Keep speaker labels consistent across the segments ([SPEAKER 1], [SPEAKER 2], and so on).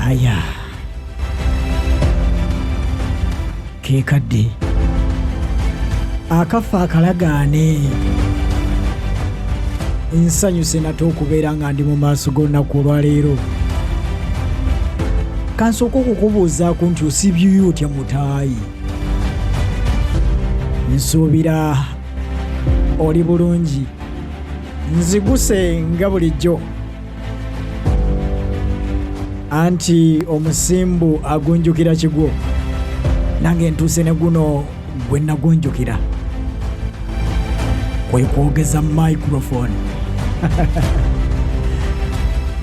[SPEAKER 1] Aya, kekadde akafa akalagaane. Nsanyuse nate okubeera nga ndi mu maaso g'olunaku olwaleero. Kansooka okukubuuzaako nti osibyuyo otya mutaayi? Nsuubira oli bulungi. Nziguse nga bulijjo, anti omusimbu agunjukira kigwo, nange ntuuse ne guno gwe nagunjukira, kwe kwogeza microphone.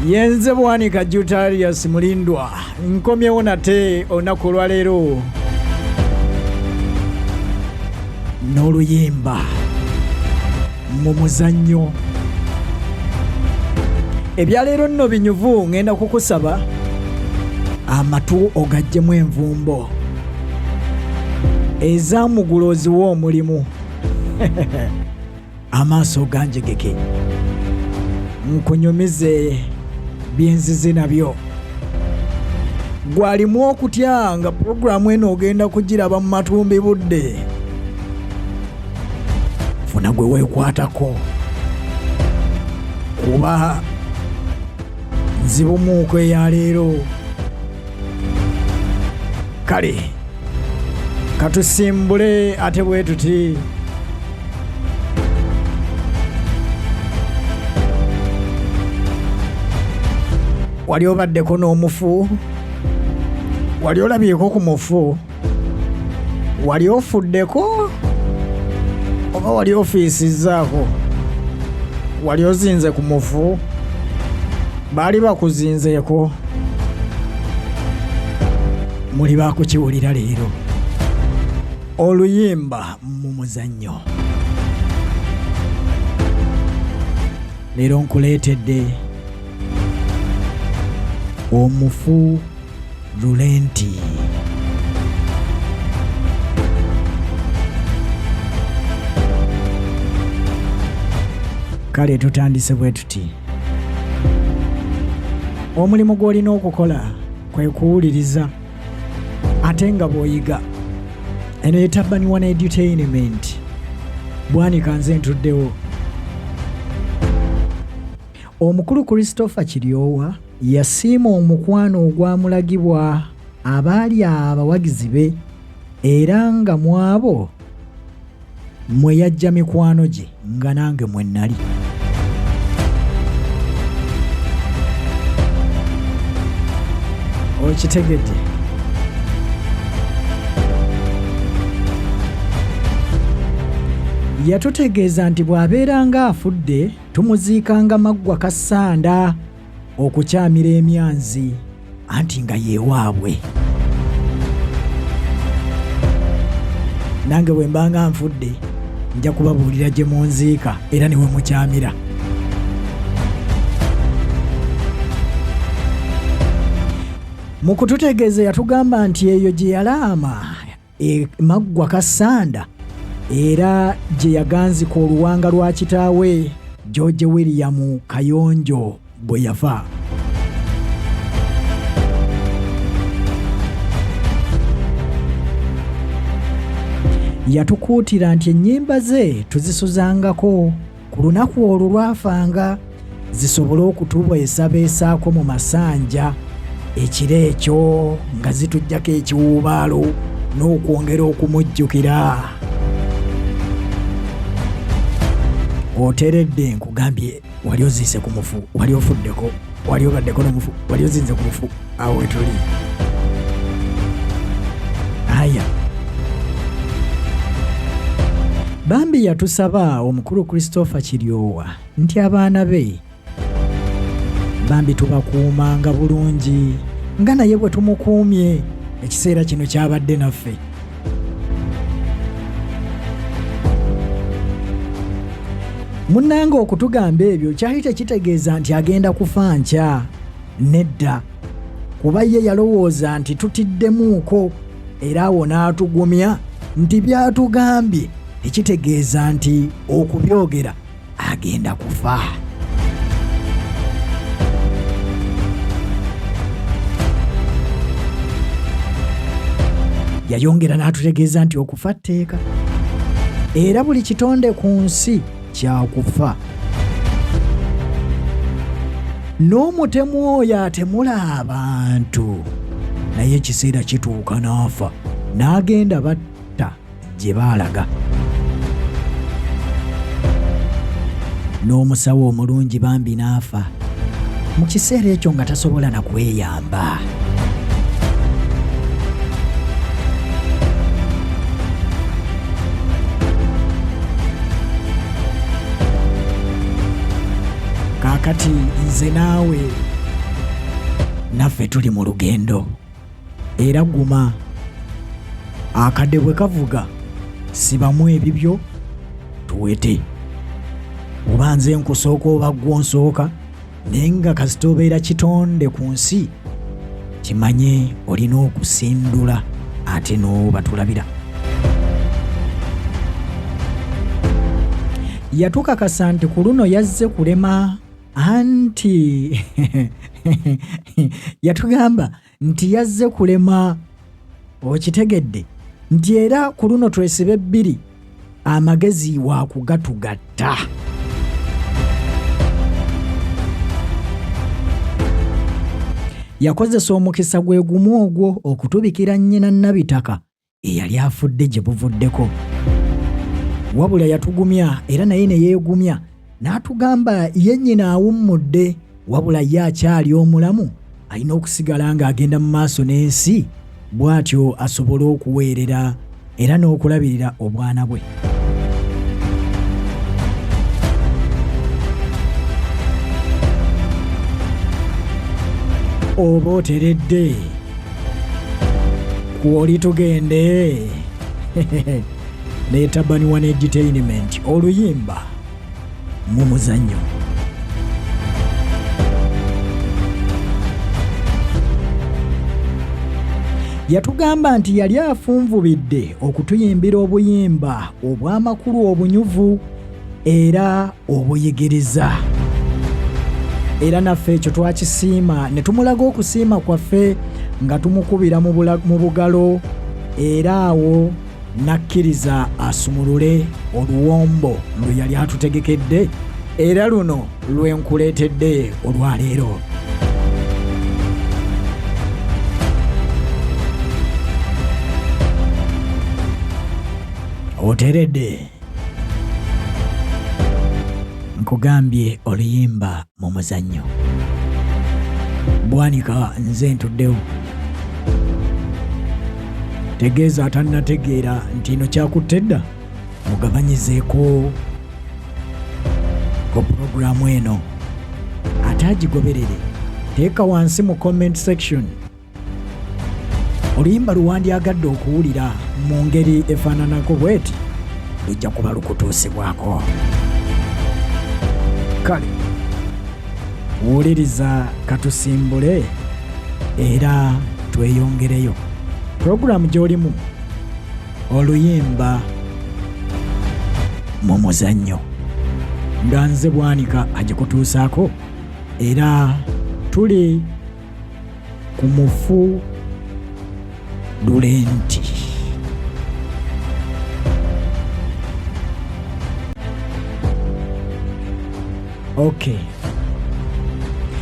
[SPEAKER 1] Yenze Bwanika Jutarius Mulindwa, nkomyewo nate olunaku olwaleero n'oluyimba mu muzannyo. Ebyaleero nno binyuvu, ŋŋenda kukusaba amatu ogaggyemu envumbo ezamugula oziwe omulimu, amaaso oganjegeke, nkunyumize byenzize nabyo. Gwalimu okutya nga pulogulaamu eno ogenda kugiraba mu matumbi budde. Funa gwe weekwatako, kuba nzibumuuko eya leero. Kale katusimbule ate bwe tuti. Wali obaddeko n'omufu? Wali olabyeko ku mufu? Wali ofuddeko oba wali ofiisizzaako? Wali ozinze ku mufu? Baali bakuzinzeeko? Muli bakukiwulira leero. Oluyimba mu muzannyo leero nkuleetedde omufu Lulenti. Kale tutandise bwe tuti. Omulimu gw'olina okukola kwe kuwuliriza ate nga bw'oyiga. Eno ye Tabani One Edutainment. Bwanika nze ntuddewo. Omukulu Christopher Kiryowa yasiima omukwano ogwamulagibwa abaali abawagizi be era nga mu abo mwe yajja mikwano gye nga nange mwe nnali. Okitegedde? Yatutegeeza nti bw'abeeranga afudde tumuziikanga maggwa Kassanda okukyamira emyanzi, anti nga yewaabwe. Nange bwe mbanga nfudde nja kubabuulira gye munziika era ne we mukyamira. Mu kututegeeza yatugamba nti eyo gye yalaama e Maggwa Kassanda era gye yaganzika oluwanga lwa kitaawe George William Kayonjo bwe yafa. Yatukuutira nti ennyimba ze tuzisuzangako ku lunaku olwo lwafanga zisobole okutubeesabeesaako mu masanja ekiro ekyo nga zituggyako ekiwuubaalo n'okwongera okumujjukira. Oteredde nkugambye, wali oziise ku mufu, wali ofuddeko, wali obaddeko n'omufu, wali ozinze ku mufu, awo wetuli. Aya, bambi yatusaba omukulu Christopher Kiryowa nti abaana be bambi tubakuumanga bulungi nga naye bwe tumukuumye ekiseera kino kyabadde naffe. Munnange okutugamba ebyo kyali tekitegeeza nti agenda kufa nkya, nedda, kuba ye yalowooza nti tutiddemuuko, era awo n'atugumya nti by'atugambye tekitegeeza nti okubyogera agenda kufa. Yayongera n'atutegeeza nti okufa tteeka, era buli kitonde ku nsi kyakufa. N'omutemu oyo atemula abantu naye ekiseera kituuka n'afa n'agenda batta gye baalaga. N'omusawo omulungi bambi n'afa mu kiseera ekyo nga tasobola na kweyamba. Kaakati nze naawe naffe tuli mu lugendo, era guma, akadde bwe kavuga sibamu ebibyo tuwete, oba nze nkusooka oba ggwe onsooka, naye nga kasita obeera kitonde ku nsi kimanye olina okusindula ate n'obatulabira. Yatukakasa nti ku luno yazze kulema, anti yatugamba nti yazze kulema, okitegedde nti era ku luno twesibe bbiri, amagezi wakugatugatta. Yakozesa omukisa gwe gumu ogwo okutubikira nnyina Nabitaka eyali afudde gye buvuddeko. Wabula yatugumya era naye ne yeegumya n'atugamba ye nnyina awummudde, wabula ye akyali omulamu alina okusigala ng'agenda mu maaso n'ensi, bw'atyo asobole okuweerera era n'okulabirira obwana bwe. Oba oteredde kwoli tugende ne Tabani One Edutainment oluyimba mu muzannyo. Yatugamba nti yali afunvubidde okutuyimbira obuyimba obw'amakulu obunyuvu era obuyigiriza, era naffe ekyo twakisiima ne tumulaga okusiima kwaffe nga tumukubira mu bugalo, era awo n'akkiriza asumulule oluwombo lwe yali atutegekedde, era luno lwe nkuleetedde olwaleero. Oteredde nkugambye oluyimba mu muzannyo. Bwanika nze ntuddewo, tegeeza atannategeera nti ino kyakutte dda, mugabanyizeeko ku pulogulaamu eno ate agigoberere. Teeka wansi mu comment section oluyimba luwandyagadde okuwulira mu ngeri efaananako bweti, lujja kuba lukutuusibwako. Kale wuliriza katusimbule era tweyongereyo pulogulaamu gy'olimu oluyimba mu muzannyo, nga nze Bwanika agikutuusaako, era tuli ku mufu Lulenti. Okay.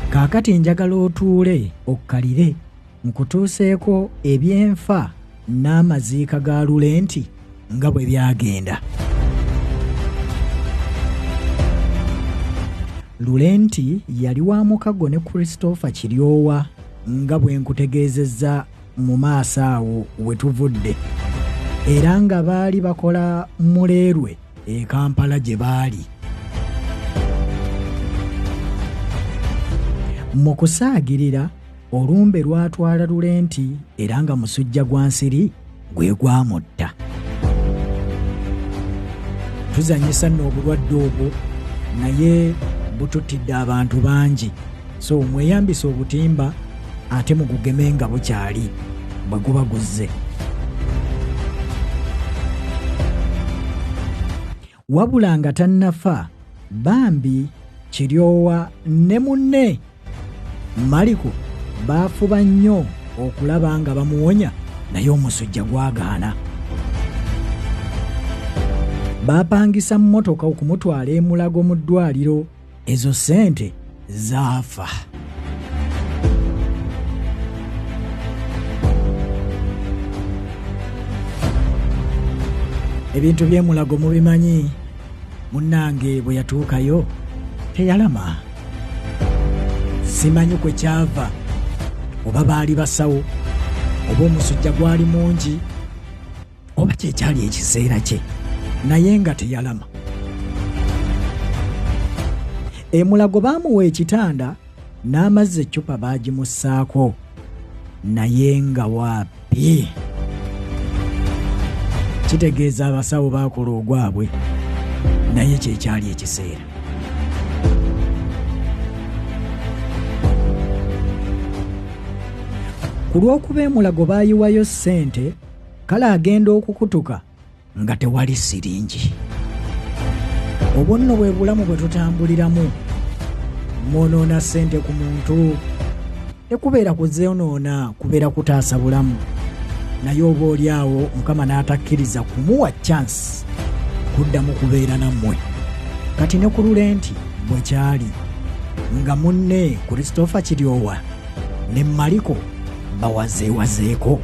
[SPEAKER 1] Kaakati njagala otuule okkalire nkutuuseeko ebyenfa n'amaziika ga Lulenti nga bwe byagenda. Lulenti yali wa mukago ne Christopher Kiryowa nga bwe nkutegeezezza mu maaso awo we tuvudde, era nga baali bakola muleerwe e Kampala gye baali. Mu kusaagirira olumbe lwatwala Lulenti era nga musujja gwa nsiri gwe gwamutta. Tuzanyisa nno obulwadde obwo, naye bututtidde abantu bangi, so mweyambise obutimba ate mugugeme nga bukyali bwe guba guzze. Wabula nga tannafa, bambi Kiryowa ne munne Maliko baafuba nnyo okulaba nga bamuwonya Naye omusujja gwagaana. Baapangisa mmotoka okumutwala e Mulago mu ddwaliro. Ezo ssente zaafa. Ebintu by'e Mulago mubimanyi. Munnange bwe yatuukayo teyalama. Simanyi kwe kyava, oba baali basawo, oba omusujja gwali mungi, oba kye kyali ekiseera kye, naye nga teyalama. E Mulago baamuwa ekitanda n'amazzi eccupa baagimussaako, naye nga waapi. Kitegeeza abasawo baakola ogwabwe, naye kye kyali ekiseera. Ku lw'okuba e Mulago baayiwayo ssente, kale agenda okukutuka nga tewali siringi. Obwo nno bwe bulamu bwe tutambuliramu. Mwonoona ssente ku muntu, tekubeera kuzoonoona, kubeera kutaasa bulamu. Naye oba oli awo Mukama n'atakkiriza kumuwa chance kuddamu kubeera nammwe. Kati ne ku Lulenti bwe kyali, nga munne Christopher Kiryowa ne Maliko bawazeewazeeko,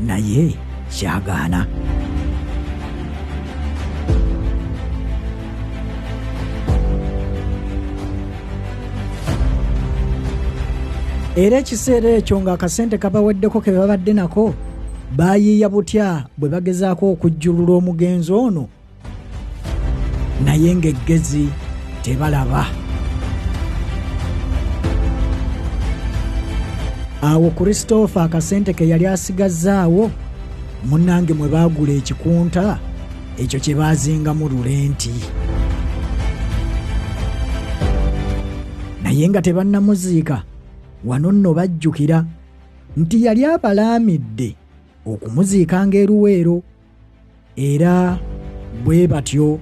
[SPEAKER 1] naye kyagaana. Era ekiseera ekyo ng'akasente kabaweddeko ke babadde nako, baayiiya butya bwe bagezaako okujjulula omugenzi ono, naye ng'eggezi tebalaba. Awo Christopher akasente ke yali asigazzaawo munnange mwe baagula ekikunta ekyo kye baazingamu Lulenti. Naye nga tebannamuziika, wano nno bajjukira nti yali abalaamidde okumuziikanga e Luweero, era bwe batyo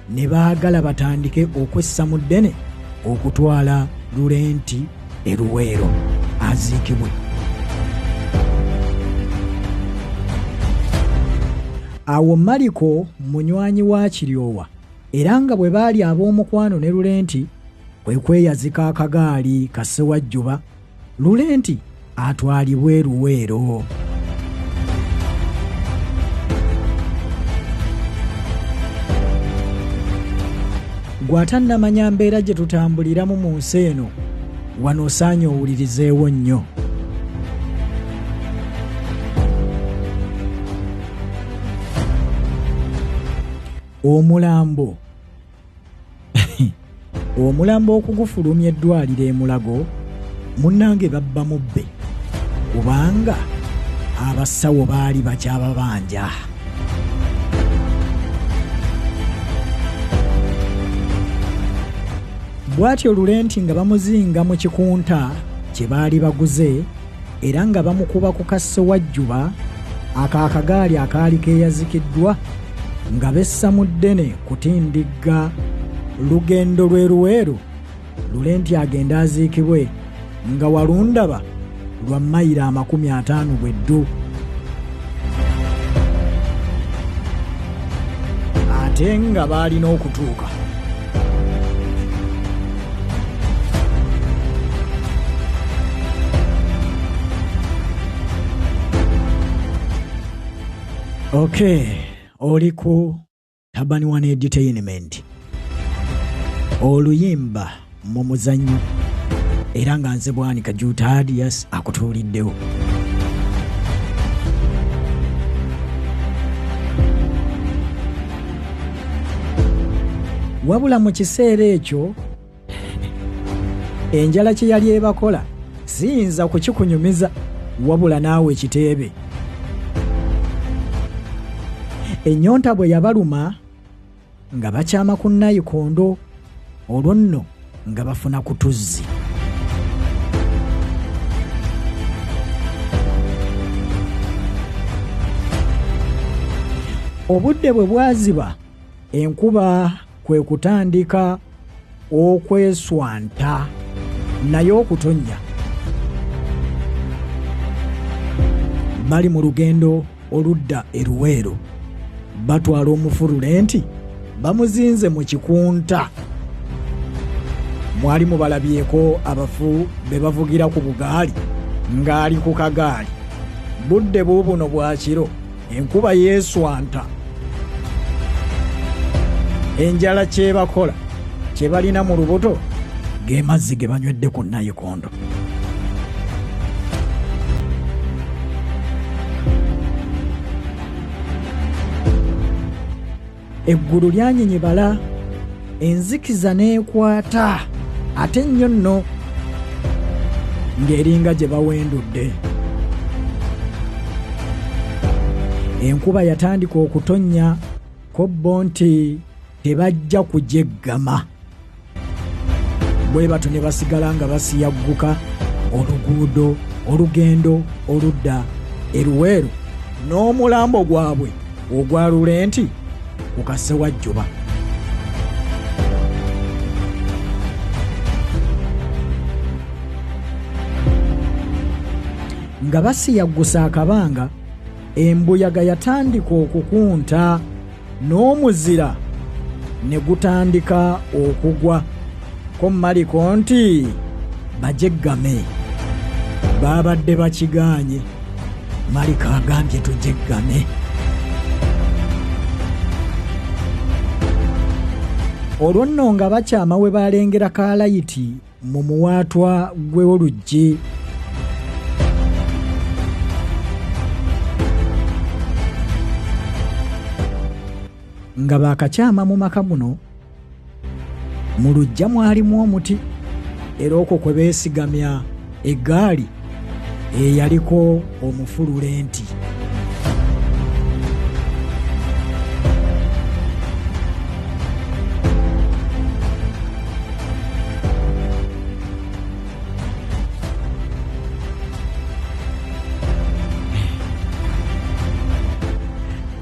[SPEAKER 1] ne baagala batandike okwessa mu ddene okutwala Lulenti e Luweero aziikibwe. Awo Maliko munywanyi wa Kiryowa era nga bwe baali ab'omukwano ne Lulenti kwe kweyazika akagaali ka Ssewajjuba Lulenti atwalibwe Luweero. Gw'atannamanya mbeera gye tutambuliramu mu nsi eno, wano osaanye owulirizeewo nnyo. Omulambo Omulambo okugufulumya eddwaliro e Mulago munnange babba mubbe kubanga abasawo baali bakyababanja. Bw'atyo Lulenti nga bamuzinga mu kikunta kye baali baguze era nga bamukuba ku kassewajjuba ako akagaali akaali keeyazikiddwa nga bessa mu ddene kutindigga lugendo lw'e Luweero Lulenti agende aziikibwe nga walundaba lwa mayiro 50 bwe ddu. Ate nga baalina okutuuka. Okay, oli ku Tabani One Edutainment, oluyimba mu muzannyo, era nga nze Bwanika Juta Adias akutuuliddewo. Wabula mu kiseera ekyo enjala kye yali ebakola siyinza kukikunyumiza, wabula naawe kiteebe. Ennyonta bwe yabaluma nga bakyama ku nayikondo, olwo nno nga bafuna ku tuzzi. Obudde bwe bwaziba, enkuba kwe kutandika okweswanta naye okutonnya. Bali mu lugendo oludda e Luweero, batwala omufulule nti bamuzinze mu kikunta. Mwali mubalabyeko abafu be bavugira ku bugaali ng'ali ku kagaali. Budde buubuno bwa kiro, enkuba yeeswanta. Enjala kyebakola kye balina mu lubuto ge mazzi ge banywedde ku nayikondo. Eggulu lyanyinyibala, enzikiza n'ekwata ate nnyo nno ng'eringa gye bawendudde. Enkuba yatandika okutonnya ko bo nti tebajja kujeggama. Bwe batyo ne basigala nga basiyagguka oluguudo olugendo oludda e Luweero n'omulambo gwabwe ogwa Lulenti ku Kasewajjuba. Nga basiyaggusa akabanga, embuyaga yatandika okukunta n'omuzira ne gutandika okugwa. Ko Maliko nti bajeggame, baabadde bakigaanye. Maliko agambye tujeggame. Olwo nno nga bakyama we balengera kalayiti mu muwaatwa gw'oluggi. Nga baakakyama mu maka muno, mu luggya mwalimu omuti, era okwo kwe beesigamya eggaali eyaliko omufulule nti.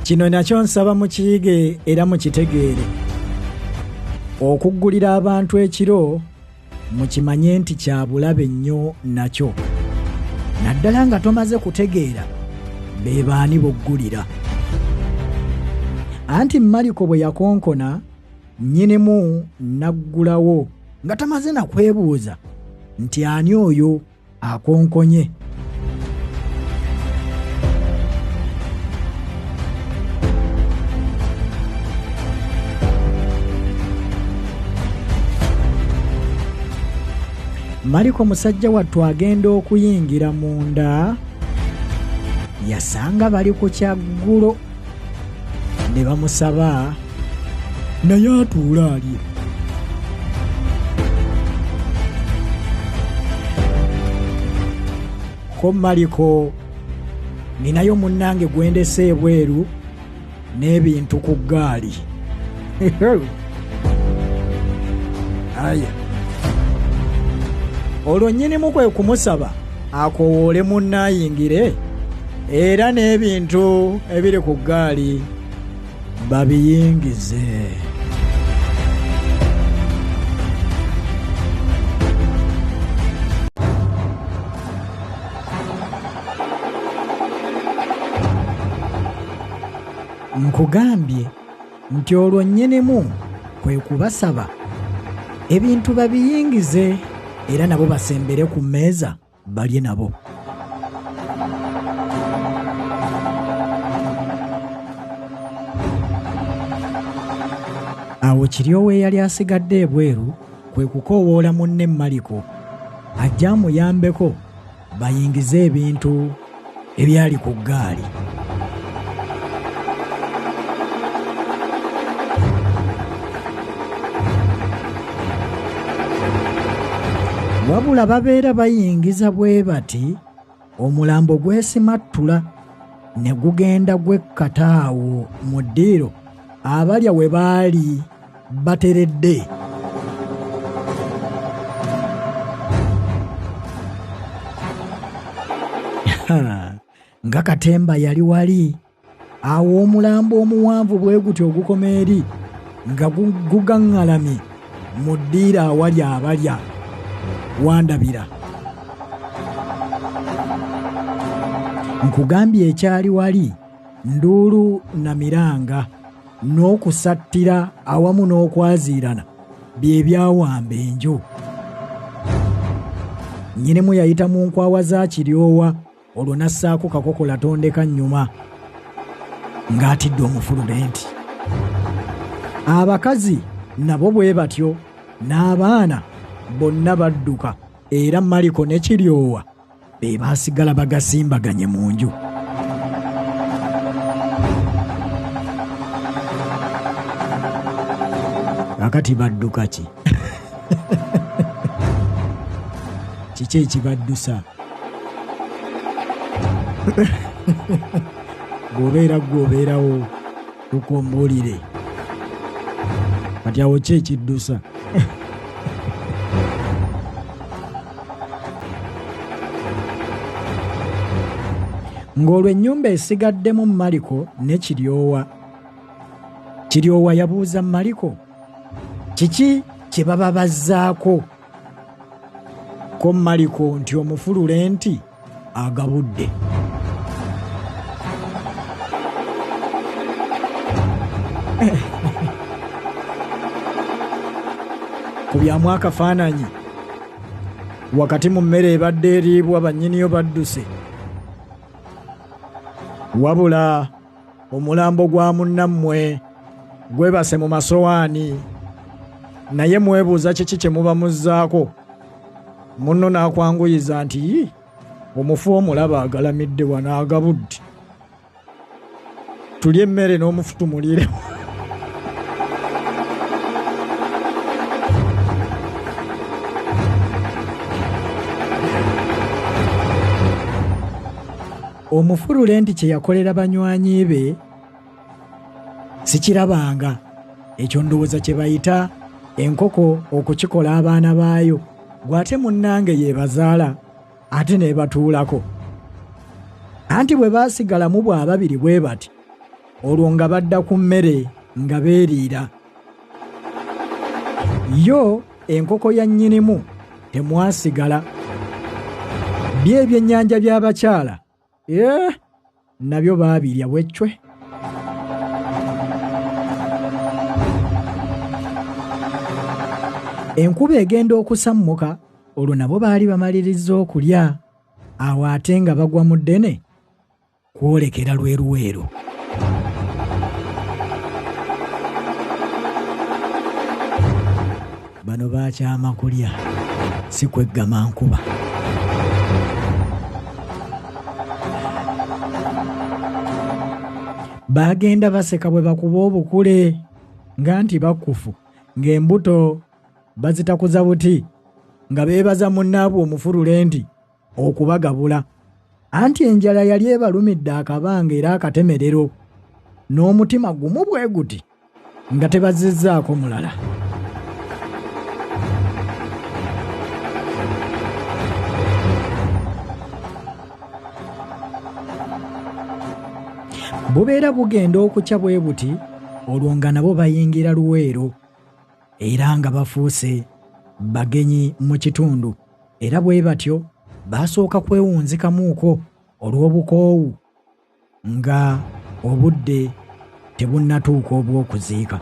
[SPEAKER 1] Kino nakyo nsaba mukiyige era mukitegeere. Okuggulira abantu ekiro mukimanye nti kya bulabe nnyo nakyo, naddala nga tomaze kutegeera be baani b'oggulira. Anti Maliko bwe yakonkona nnyinimu n'aggulawo nga tamaze na kwebuuza nti ani oyo akonkonye. Maliko musajja wattu agenda okuyingira munda, yasanga bali ku kyaggulo ne bamusaba naye atuule alye. Ko Maliko, ninayo munnange gwendese ebweru n'ebintu ku ggaali. Aya. Olwo nnyinimu kwe kumusaba akowoole munnaayingire era n'ebintu ebiri ku ggaali babiyingize. Nkugambye nti olwo nnyinimu kwe kubasaba ebintu babiyingize era nabo basembere ku mmeeza balye nabo. Awo Kiryowa eyali asigadde ebweru kwe kukoowoola munne Maliko ajje amuyambeko bayingize ebintu ebyali ku ggaali. Wabula babeera bayingiza bwe bati, omulambo gwesimattula ne gugenda gwekkata awo mu ddiiro abalya we baali bateredde. Nga katemba yali wali awo omulambo omuwanvu bwe gutyo ogukoma eri nga gugaŋŋalamye mu ddiiro awali abalya wandabira. Nkugambye ekyali wali nduulu na miranga n'okusattira awamu n'okwaziirana bye byawamba enju. Nnyinimu yayita mu nkwawa za Kiryowa olwo n'assaako kakokola tondeka nnyuma ng'atidde omufulule nti. Abakazi nabo bwe batyo n'abaana bonna badduka era Maliko ne Kiryowa be baasigala bagasimbaganye mu nju. Kaakati badduka ki? Kiki ekibaddusa? Bw'obeera ggwe obeerawo tukumbuulire. Kati awo ki ekiddusa? Ng'olwo ennyumba esigaddemu Maliko ne Kiryowa. Kiryowa yabuuza Maliko kiki kye baba bazzaako. Ko Maliko nti omufulule nti agabudde. Ku byamu akafaananyi wakati mu mmere ebadde eriibwa bannyiniyo badduse. Wabula omulambo gwa munnammwe gwebase mu masowaani naye mwebuuza kiki kye muba muzzaako. Munno n'akwanguyiza nti yii omufu omulaba agalamidde wano agabudde. Tulye emmere n'omufu tumuliirewo. Omufulule nti kye yakolera banywanyi be sikirabanga. Ekyo ndowooza kye bayita enkoko okukikola abaana baayo. Gwe ate munnange yeebazaala ate n'ebatuulako. Anti bwe baasigalamu bw'ababiri bwe bati, olwo nga badda ku mmere nga beeriira. Yo enkoko ya nnyinimu temwasigala. Byo ebyennyanja by'abakyala, ee, nabyo baabirya bweccwe. Enkuba egenda okusammuka, olwo nabo baali bamalirizza okulya, awo ate nga bagwa mu ddene kwolekera Lweruweru. Bano baakyama kulya, si kweggama nkuba. Baagenda baseka bwe bakuba obukule nga nti bakufu ng'embuto bazitakuza buti nga beebaza munnaabwe omufulule nti okubagabula. Anti enjala yali ebalumidde akabanga era akatemerero n'omutima gumu bwe guti nga tebazizzaako mulala. Bubeera bugenda okukya bwe buti olwo nga nabo bayingira Luweero era nga bafuuse bagenyi mu kitundu era bwe batyo baasooka kwewunzikamuuko olw'obukoowu nga obudde tebunnatuuka obw'okuziika.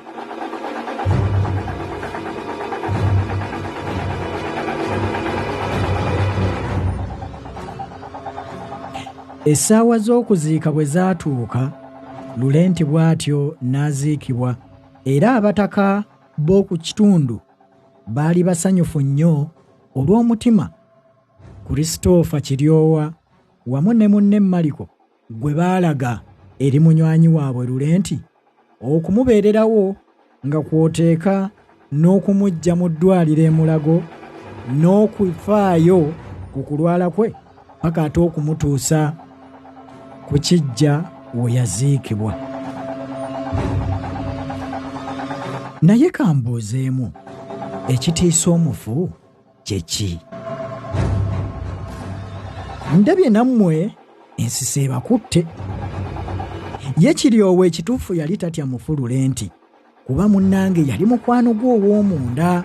[SPEAKER 1] Essaawa z'okuziika bwe zaatuuka, Lulenti bw'atyo n'aziikibwa era abataka b'oku kitundu baali basanyufu nnyo olw'omutima Christopher Kiryowa wamu ne munne Maliko gwe baalaga eri munywanyi waabwe Lulenti okumubeererawo nga kw'oteeka n'okumuggya mu ddwaliro e Mulago n'okufaayo ku kulwala kwe paka ate okumutuusa ku kiggya we yaziikibwa. Naye kambuuzeemu, ekitiisa omufu kye ki? Ndabye nammwe ensisi ebakutte. Ye Kiryowa ekituufu yali tatya mufu Lulenti kuba munnange yali mukwano gwe ow'omunda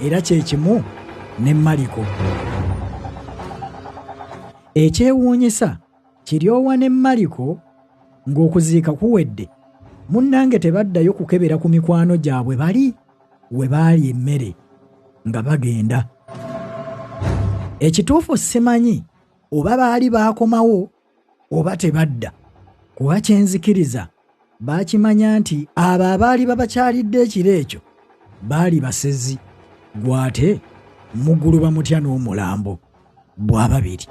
[SPEAKER 1] era kye kimu ne Maliko. Ekyewuunyisa Kiryowa ne Maliko ng'okuziika kuwedde, munnange tebaddayo kukebera ku mikwano gyabwe bali we baali emmere nga bagenda. Ekituufu simanyi oba baali baakomawo oba tebadda, kuba kye nzikiriza baakimanya nti abo abaali babakyalidde ekiro ekyo baali basezi, gw'ate muguluba mutya n'omulambo bw'ababiri.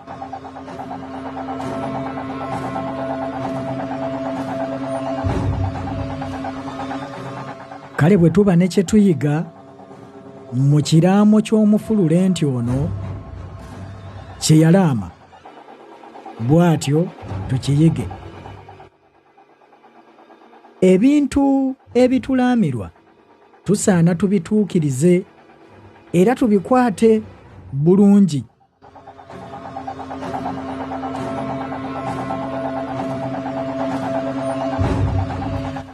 [SPEAKER 1] Kale bwe tuba ne kye tuyiga mu kiraamo ky'omufu Lulenti ono kye yalaama, bw'atyo tukiyige. Ebintu ebitulaamirwa tusaana tubituukirize era tubikwate bulungi.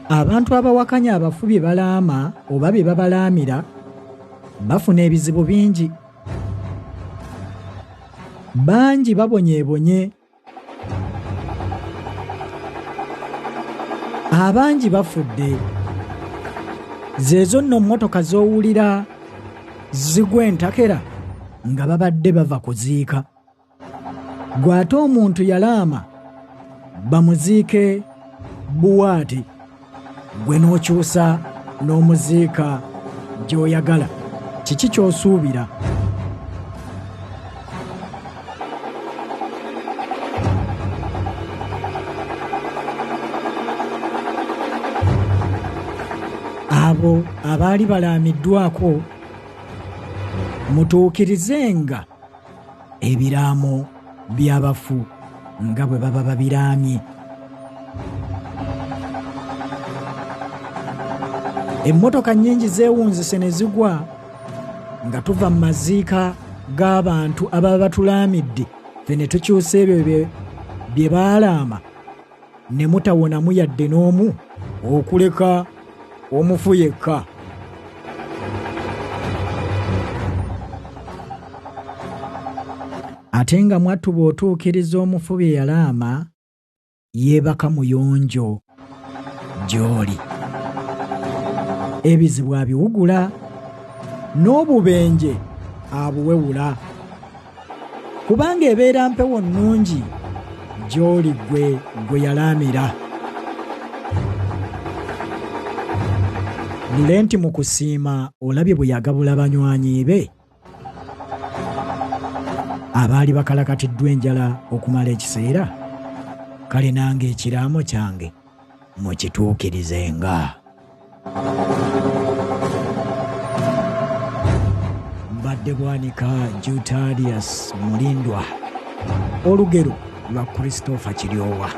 [SPEAKER 1] Abantu abawakanya abafu bye balaama oba bye babalaamira bafuna ebizibu bingi. Bangi babonyeebonye. Abangi bafudde. Zeezo nno mmotoka z'owulira zigwa entakera nga babadde bava kuziika. Ggwe ate omuntu yalaama bamuziike buwaati, ggwe n'okyusa n'omuziika gy'oyagala. Kiki ky'osuubira? Abo abaali balaamiddwako mutuukirizenga ebiraamo by'abafu nga bwe baba babiraamye. Emmotoka nnyingi zeewunzise ne zigwa nga tuva mu maziika g'abantu ababa batulaamidde, ffe ne tukyusa ebyo bye baalaama ne mutawonamu yadde n'omu okuleka omufu yekka. Ate nga mwattu bw'otuukiriza omufu bye yalaama, yeebaka muyonjo gy'oli. Ebizibu abiwugula n'obubenje abuwewula. Kubanga ebeera mpewo nnungi gy'oli ggwe gwe yalaamira. Lulenti mu kusiima olabye bwe yagabula banywanyi be abaali bakalakatiddwa enjala okumala ekiseera, kale nange ekiraamo kyange mukituukirizenga. Mbadde Bwanika Jutarius Mulindwa, olugero lwa Christopher Kiryowa.